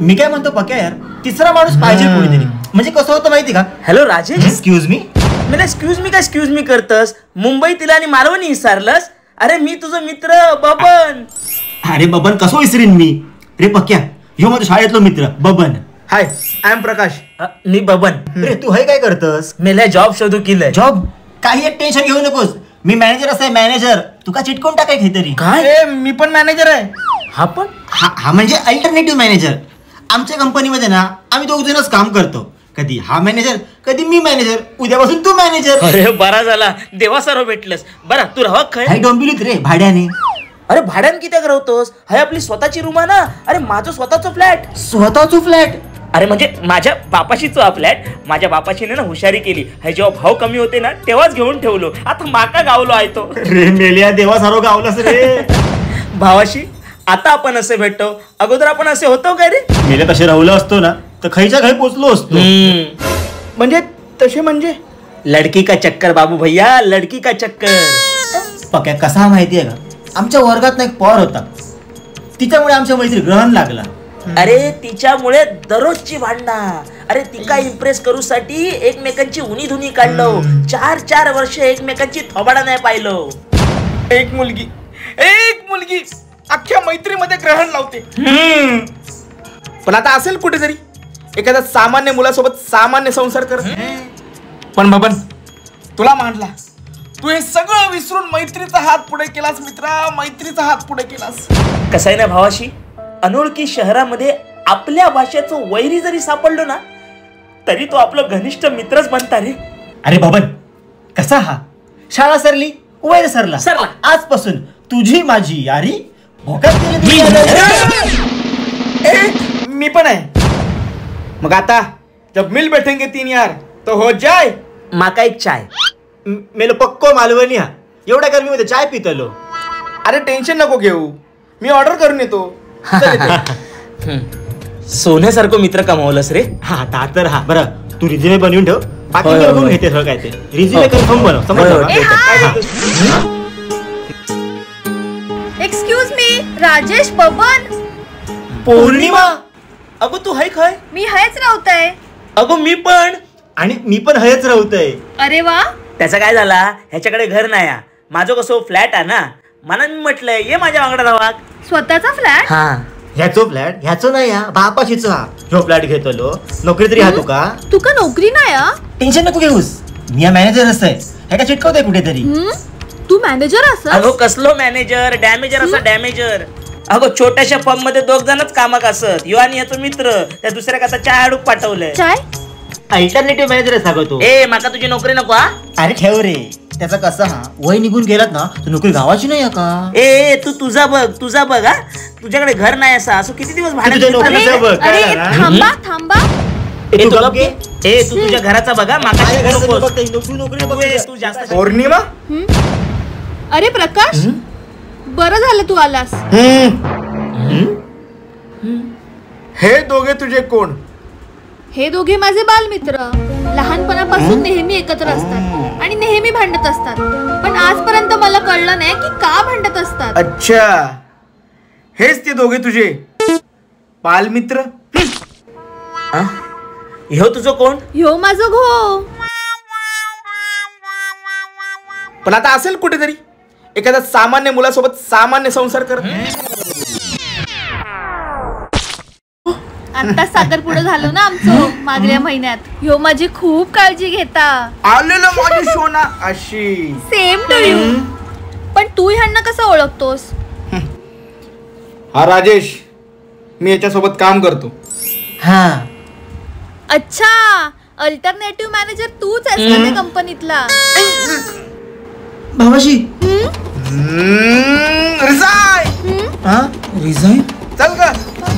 मी काय म्हणतो पक्या यार, तिसरा माणूस पाहिजे कोणीतरी. म्हणजे कसं होतं माहिती का? हॅलो राजेश. Excuse me. मला एक्सक्यूज मी काय एक्सक्यूज मी करतस? मुंबई तिला आणि मालवणी विसरलंस? अरे मी तुझा मित्र बबन. अरे बबन कसं विसरीन मी? रे पक्या, ह्यो माझ्या शाळेतलो मित्र Baban. Hi, I am Prakash. मी बबन. अरे तू हे काय करतस? मेल्या जॉब शोधू केलंय. जॉब? काही एक टेन्शन घेऊ नकोस, मी मॅनेजर असं मॅनेजर. तुका चिटकून टाकाय काहीतरी. काय? मी पण मॅनेजर आहे. हा पण हा म्हणजे अल्टरनेटिव्ह मॅनेजर. आमच्या कंपनीमध्ये ना आम्ही दोघ जणच काम करतो. कधी हा मॅनेजर, कधी मी मॅनेजर, उद्यापासून तू मॅनेजर. अरे बरा झाला देवा सर्व भेटलंस. बरं तू राहा खय? डोंबिवलीत रे भाड्याने. अरे भाड्याने किती राहतोस? हाय आपली स्वतःची रूम आहे ना. अरे माझं स्वतःचं फ्लॅट. स्वतःचं फ्लॅट? अरे म्हणजे माझ्या बापाशीच हा फ्लॅट. माझ्या बापाशीने ना हुशारी केली, हे जेव्हा भाव कमी होते ना तेव्हाच घेऊन ठेवलो. आता माका गावलो आहे तो. रे मेल्या देवा सर्व गावलास रे. भावाशी आता आपण असे भेटतो, अगोदर आपण असे होतो काय रे? मेल्या तसे राहुलो असतो ना तर खयच्या खय पोचलो असतो. म्हणजे तसे म्हणजे लडकी का चक्कर बाबू भैया, लडकी का चक्कर. पक्या कसा माहितीये का, आमच्या वर्गात ना एक पॉर होता, तिच्यामुळे आमच्या मैत्री ग्रहण लागला. अरे तिच्यामुळे दररोजची भांडणं. अरे तिका इम्प्रेस करूसाठी एकमेकांची उनी धुनी काढलो. 4-4 वर्ष एकमेकांची थोबाडा नाही पाहिलो. एक मुलगी, एक मुलगी अख्ख्या मैत्रीमध्ये ग्रहण लावते. पण आता असेल कुठेतरी एखाद्या सामान्य मुलासोबत सामान्य संसार कर. पण बबन तुला मांडला, तू हे सगळं विसरून मैत्रीचा हात पुढे केलास मित्रा, मैत्रीचा हात पुढे केलास. कसं आहे ना भावाशी, अनोळखी शहरामध्ये आपल्या भाषेचं वैरी जरी सापडलो ना तरी तो आपलं घनिष्ठ मित्रच बनता रे. अरे बबन कसा हा, शाळा सरली वैर सरला सरला. आजपासून तुझी माझी यारी भोकात गेली. मी पण आहे. मग आता जब मिल बैठेंगे तीन यार तो हो जाय. माका एक चाय. मेलो पक्को मालवणी हा, एवढ्या गर्मीमध्ये चाय पितलो. अरे टेन्शन नको घेऊ, मी ऑर्डर करून येतो. सोन्यासारखं मित्र कमावलंस रे. हा ता तर हा. बरं तू रिझ्युमे बनवून ठेव, बाकी मी बघून घेते सगळं काय ते. रिझ्युमे कन्फर्म बनव, समजलं? Excuse me, Rajesh Baban. पौर्णिमा. अगो तू हाय खय? मी हयच राहतय. अगो मी पण. आणि मी पण हयच राहतय. अरे वा. त्याचा काय झाला, ह्याच्याकडे घर नाही, माझं कसं फ्लॅट आहे ना, मला मी म्हटलंय ये माझ्या वांगडा राहा. स्वतःचा फ्लॅट? हा ह्याचो फ्लॅट, ह्याचो नाही हा बापाशीचो. हा ह्यो फ्लॅट घेतलो, नोकरी तरी हा तुका. तुका नोकरी नाही? टेन्शन नको घेऊस, मी हा मॅनेजर असय. ह्याका चिटकवतोय कुठेतरी. तू मॅनेजर असं? अगो कसलो मॅनेजर, डॅमेजर असा डॅमेजर. अगो छोट्याशा फर्म मध्ये दोघ जणच कामाक असत, यो आणि याचा मित्र. त्या दुसऱ्या कसा चाय हाडूक पाठवलंय. चाय? अल्टरनेटिव्ह मॅनेजर आहे सांगतो तो. ए माका तुझी नोकरी नको हा. अरे ठेव रे, त्याचा कसं हा वय निघून गेलात ना तर नोकरी गावाची नाही का. ए तू तुझा बघ, तुझा बघ हा, तुझ्याकडे घर नाही असा असं किती दिवस भाडं. थांबा थांबा. ए तू तुझ्या घराचा बघा, माका तू जास्त. पौर्णिमा. अरे प्रकाश बरं झालं तू आलास. हे दोघे तुझे कोण? हे दोघे माझे बालमित्र. लहानपणापासून नेहमी एकत्र असतात आणि नेहमी भांडत असतात, पण आजपर्यंत मला कळलं नाही की का भांडत असतात. अच्छा हेच ते दोघे तुझे बालमित्र? ह्यो तुझं कोण? ह्यो माझं घो. पण आता असेल कुठेतरी एखाद्या सामान्य मुलासोबत सामान्य संसार कर. आता साखरपुडा झालो ना आमचं मागल्या महिन्यात. ह्यो माझी खूप काळजी घेता. आलेलं माझी सोना अशी. Same to you. पण तू ह्यांना कसं ओळखतोस? हा राजेश, मी याच्यासोबत काम करतो. हा अच्छा, अल्टरनेटिव्ह मॅनेजर तूच आहेस ना त्या कंपनीतला? भावाशी रिझाइन. हा रिझाइन? चल ग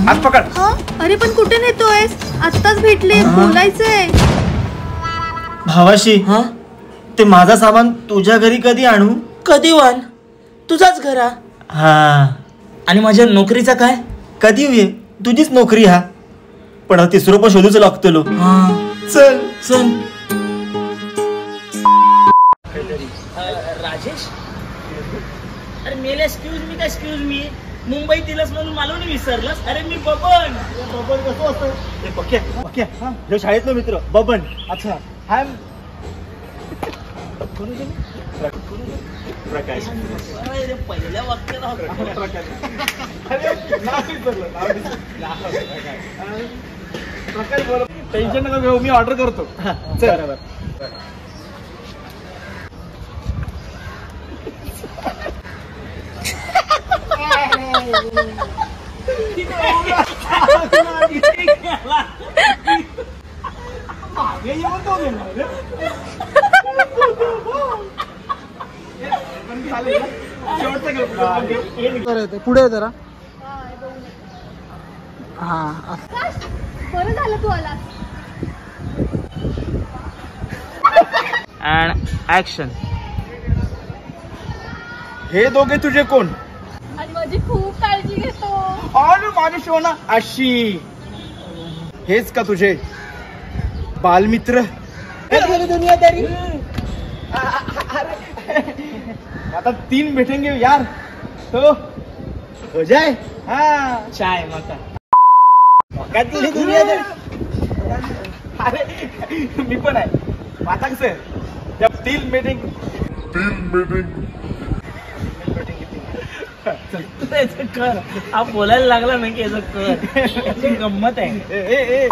हात पकड. अरे पण कुठे नेतोयस? आत्ताच भेटले, बोलायचंय. भावाशी हा ते माझा सामान तुझ्या घरी कधी आणू? कधी वान, तुझाच घर हा. आणि माझ्या नोकरीचा काय? कधी होईल तुझीच नोकरी हा, पण तिसरं पण शोधूच लागतो. चल चल. राजेश अरे मेले एक्सक्यूज मी का? एक्सक्यूज मी मुंबईत दिलंस म्हणून मालवणी विसरलंस. अरे मी बबन. बबन कसं असतं? पक्या पक्या जो शाळेतलो मित्र बबन. अच्छा हाय प्रकाश. पहिल्या वाक्याला प्रकाश. नाव विसरलं. प्रकाश बोल. टेन्शन नका घेऊ, मी ऑर्डर करतो. बरोबर. पुढे जरा. हा बरं झालं तू आलास. And action. हे दोघे तुझे कोण? आणि माझी खूप काळजी घेतो. आणि माझी शोना अशी. हेच का तुझे बालमित्र? दुनियादारी. आता 3 भेटेंगे यार, तो हो जाए. हा चाय मका मका तुझी दुनियादारी. अरे मी पण आहे. आता कसं जब 3 मीटिंग कर. हा बोलायला लागला ना की याचं कर, याची गंमत आहे. ए ए.